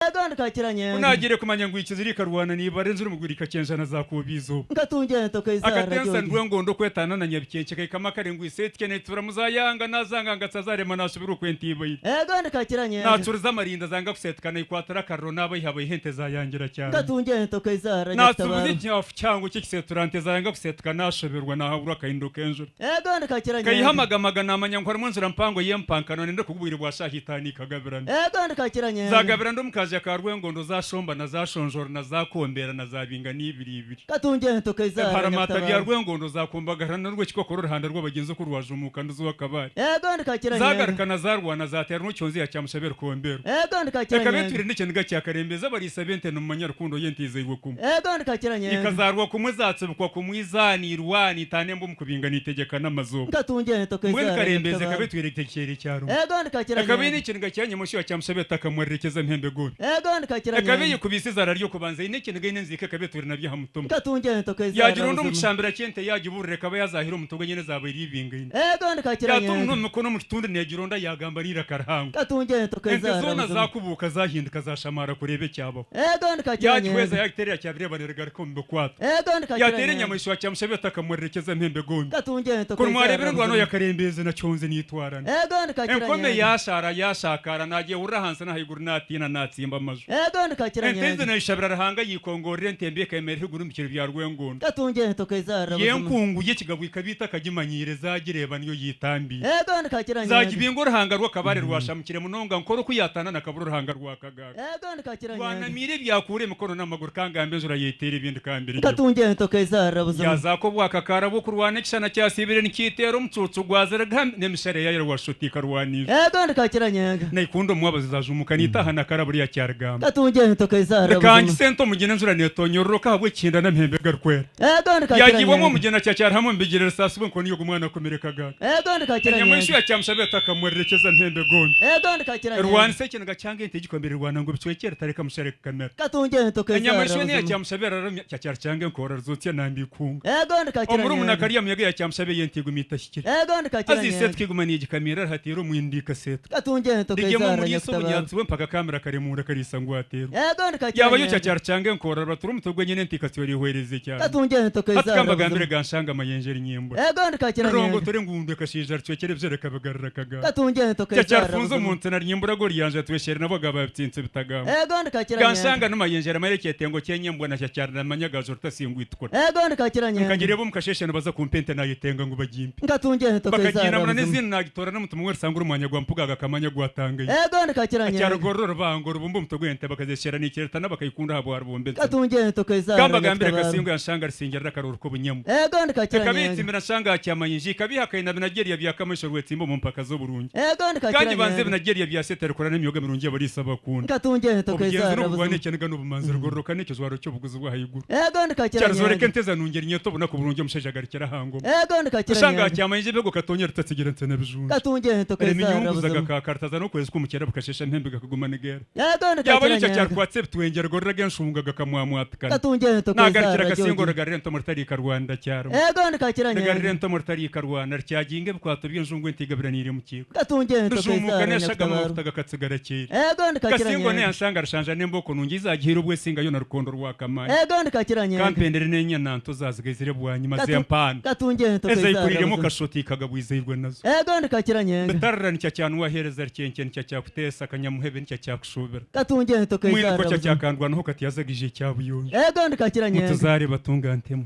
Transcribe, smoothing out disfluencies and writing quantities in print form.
Ego ndikakira Ku nyenga. naagiire kumanya ngu ikizire ikarwana na ibara enjura omugwire ikakyenjana zaakuuba eizooba. Nkatungira entoka eizaara Akatensa ryogi. ndwengondo okwetaana na Nyabikenke kaikamu akare ngu iseetike neetsiburamu zaayanga naazanga ngatsa zaarema naasubirwa oku ente ibaire. Ego ndikakira nyenga. Naacuriza amarinda zanga kuseetuka naikwatira akariro naabaihabaiha ente zaayangira kyaruma. Nkatungira entoka eizaara Naatsubuza nyakutabaaru. ekinyafu kihango ky'ekiseetura nte zaayanga kuseetuka naashoberwa naahaburwa akahindo k'enjura. Ego ndikakira Nkaiha nyenga. amagamaga naamanya ngu harimu enjura mpango y'empankano nenda kugwa obwire bwa shaaha itaano ikagabirana. Ego ndikakira nyenga. Zaagabira ndi omu kaja ka Rwengondo zaashomba na zaashonjora na zaakombeera na zaabinga n'ibiri ibiri. Katungye entoka eizaara Ebiharamaata bya nyakutabaaru. Rwengondo zaakumbagarana n'orw'ekikokora oruhanda rw'abagyenzi oku rwajumuuka nduza Kabale. Ego ndikakira nyenga. Zaagaruka na zaarwana zaateera n'Okyonzi ya Kyamushabe Rukombeerwa. Ego ndikakira Ekaba nyenga. etwire n'ekiniga kya Karembeza abariisa b'ente nimumanya rukundo y'ente eizairwe kumwe. Ego ndikakira nyenga. Ikazaarwa kumwe zatsibikwa kumwe izaana irwana itaana embwa omu kubinga niitegyeka n'amazooba. Nkatungira entoka Mbwenu eizaara Karembeza ekaba nyakutabaaru. etwire etekyeire ekyaro. Ego ndikakira Ekaba eine nyenga. ekiniga kya Nyamushi wa Kyamushabe etakamwererekeza mihembe gombi. Ego ndikakira Ekaba nyenga. eyekubiise eizaara ry'okubanza eine ekiniga eine enziika ekaba etwire nabyo aha mutima. Nkatungira entoka eizaara Yaagironda omu buzima. kishambira ky'ente yaagiburira ekaba yazaahire omu mutogo nyene zaabaire ibingaine. Ego ndikakira Yaata omunwa nyenga. omu mikono omu kitundu neegironda yaagamba n'eiraka rihango. Nkatungira entoka Ente eizaara zoona buzima. zaakubuuka zaahinduka zaashamaara kureeba ekyabaho. Ego ndikakira Yaagihweza nyenga. yaagiteerera kyabireeba neerigaruka omu bikwato. Ego ndikakira Yaateera nyenga. enyamaishwa kyamushabe etakamwererekeza mihembe gombi. Nkatungira entoka Kuri eizaara mwareebire endwano buzima. ya Karembezi na Kyonzi niitwarana. Ego ndikakira Enkome nyenga. yaashaara yaashaakaara naagyehurira ahansi n'ahaiguru naatiina naatsimba amaju. Ego ndikakira Ente ezi nyenga. naishabira Ruhanga yiikongorera entembe ekayemerera eiguru omu bikiro bya Rwengondo. Nkatungira entoka eizaara buzima. Y'enkungu y'ekigabwa ikaba itakagimanyiire zaagireeba niyo yiitambiire. Ego ndikakira nyenga. Zaagibinga oruhanga rw'akabaare rwashamukire munonga nkora oku yaataana na kabura oruhanga rwa Kagaaga. Ego ndikakira nyenga. Rwanamiire ebyakuura emikono n'amaguru kangambe enjura yaiteera ebindi kambirigyeho. Nkatungira entoka eizaara buzima. Yazaaka obwakakaara bw'okurwana ekishana kyasiibire nikiiteera omucuucu gwaziriga n'emishare yayo rwashusha oti ikarwaniire. Ego ndikakira nyenga. Naikunda omwabazi zajumuka niitaha na karabo rya Kyarigamba. Nkatungira entoka eizaara buzima. Rikangisa ente omugina enjura neetonyororoka ahabw'ekihinda n'amahembe garikwera. Ego ndikakira Yagiibwamu nyenga. omugina kyakyara hamwe omu bigyere risaasibwa enkoni y'ogu mwana akomire kagaaga. Ego ndikakira Enyamaishwa nyenga. ya Kyamushabe etakamwererekyeza mihembe gombi. Ego ndikakira nyenga. Erwanisa ekiniga kyanga ente egikomire erwana ngu ebicwekyere etareka mushare kukamera. Nkatungira entoka eizaara Enyamaishwa enu eya buzima. Kyamushabe eraramya kyakyara kyanga enkoora rizotsya namba ikunga. Ego ndikakira Omurumuna nyenga. karya muyaga ya Kyamushabe ey'ente eguma etahikire. Ego ndikakira Haza nyenga. iseetuka eguma neegikamira rihateera omwenda ekaseetuka. Nkatungira entoka Rigyema eizaara omuriisa nyakutabaaru. obunyaatsi bwe mpaka kaamira karemura kariisa ngu ateerwe. Ego ndikakira Yaabayo nyenga. kyakyara kyanga enkoora ribatura omutwe gwenyene ente ekatswera ehwereza ekyaro. Nkatungira entoka Hati eizaara kambagambire buzima. ganshanga amayenje rinyimbura. Ego ndikakira nyenga. Rirongotora engundu ekashaija ricwekyera ebizere rikabigarura kagamba. Nkatungira entoka Kyakyara eizaara funza buzima. omu ntsina rinyimbura goryanja tweshere nabo gaba bitsinsi bitagamba. Ego ndikakira nyenga. Ganshanga n'amayenje ramara ekyetengo ky'enyembwa na kyakyara namanya gaza orutasingwa itukura. Ego ndikakira nyenga. Nkagireba omu kasheshe nibaza kumpa ente nayetenga ngu bagimpe. Nkatungira entoka eizaara Bakagiinamura buzima. n'ezindi nagitora n'omutima gwe risanga omwanya gwa mpuga gakamanya gwatangaire. Ego ndikakira nyenga. Akyarugorora orubango rubumba omutwe gw'ente bakazesheera nikyereta nabakayikunda ahabwa rubumba ensina. Nkatungira entoka eizaara Kambagambire nyakutabaaru. Kasingo yanshanga risingirira akaruru k'obunyambu. Ego ndikakira Ekaba nyenga. eyetsimira nshanga aha kyamanyingi ikaba ihakaine binagyeria bya Kamaisho rwetsimba omu mpaka z'oburungi. Ego ndikakira Kandi banza nyenga. ebinagyeria bya Sete rikora n'emyoga mirungi abariisa bakunda. Nkatungira entoka Obugyenzi eizaara n'obugwa buzima. n'ekyaniga n'obumanzi rugororoka n'ekijwaro ky'obuguzi bw'ahaiguru. Ego ndikakira Kyarizoreka nyenga. ente zanungera nyeto obunaku burungi omushaija agarukira aha ngoma. Ego ndikakira Nshanga aha nyenga. kyamanyingi ebego katonya ritatsigira nsena bijunju. Nkatungira entoka eizaara Reminyunguza buzima. gakakaritaza n'okwezi kw'omukyera bukashesha emihembe gakaguma nigeera. Ego Yaabayo ndikakira nyenga. kyakyarikwatsa ebitwengye rigorora g'enshunga gakamwamwatikana. Nkatungira entoka Naagarukira eizaara Kasingo ryogi. rigarira entomo ritariikarwanira kyarimo. Ego ndikakira Rigarira nyenga. entomo ritariikarwana rikyaginga ebikwato by'enjungu ente igabiraniire omu kiiko. Nkatungira entoka Rijumuuka eizaara n'eshagama nyakutabaaru. amafuta gakatsigara kyeeri. Ego ndikakira Kasingo nyenga. neyanshanga rishanja n'embooko nungi ezaagihaire obwesinga yo na rukondo rwakamaani. Ego ndikakira nyenga. Kampendere n'enyana nto zazigaizire bwanyima Katu- z'empaano. Nkatungira entoka eizaara Ezaikuriiremu buzima. kashoti ikagabwizairwe nazo. Ego ndikakira nyenga. Bitarira nikyo kyanuwaheereza rikyenkye nikyo kyakuteesa kanyamuhebe nikyo kyakushuubira. Nkatungira entoka Mwine eizaara ko buzima. kyakandwanaho kati yazagije ekyabuyonjo. Ego ndikakira nyenga. Mutuzaare batunga ntemu.